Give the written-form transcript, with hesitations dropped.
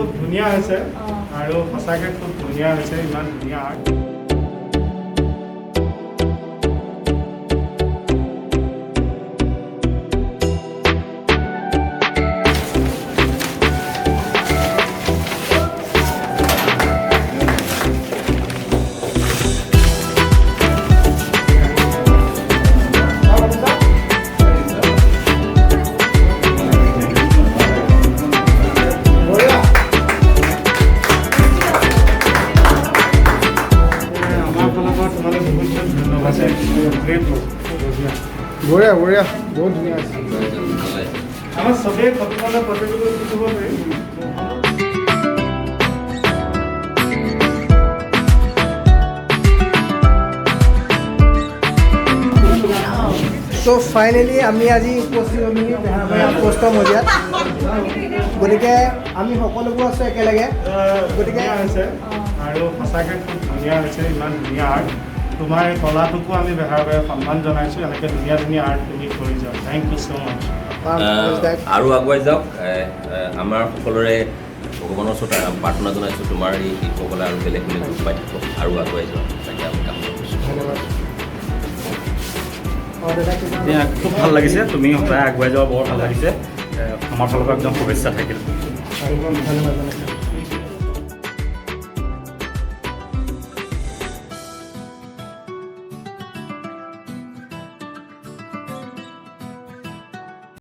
খুব ধুনীয়া হৈছে আৰু সঁচাকৈ খুব ধুনীয়া হৈছে, ইমান ধুনীয়া আৰ্ট। বঢ়িয়া। আমাৰ ফালৰ পৰা তোমালৈ বহুত বহুত ধন্যবাদ। গ্ৰেট। বঢ়িয়া বঢ়িয়া, বহুত ধুনীয়া হৈছে। আমাৰ চবেই ফটোখনৰ ফটোটো উঠিব পাৰিম। ত' ফাইনেলি আমি আজি উপস্থিত হ'লোহি বেহাৰবাৰী আউটপোষ্টৰ মজিয়াত। গতিকে আমি সকলোবোৰ আছোঁ একেলগে। গতিকে ধুনীয়া হৈছে আৰু সঁচাকৈ খুব ধুনীয়া হৈছে, ইমান ধুনীয়া আৰ্ট। তোমাৰ এই কলাটোকো আমি বেহাৰবাৰীয়ে সন্মান জনাইছোঁ। এনেকৈ ধুনীয়া ধুনীয়া আৰ্ট তুমি কৰি যোৱা। Thank you so much. আৰু আগুৱাই যাওক। এ, এ, আমাৰ সকলোৰে ভগৱানৰ ওচৰত প্ৰাৰ্থনা জনাইছোঁ, তোমাৰ এই শিল্পকলা আৰু বেলেগ বেলেগ ৰূপ পাই থাকক আৰু আগুৱাই যোৱা, তাকে আমি কামনা কৰিছোঁ। ধন্যবাদ। অঁ দাদা, কিবা? এতিয়া খুব ভাল লাগিছে। তুমি সদায় আগুৱাই যাব, বৰ ভাল লাগিছে। আমাৰ ফালৰ পৰা একদম শুভেচ্ছা থাকিল। ধন্যবাদ জনাইছোঁ।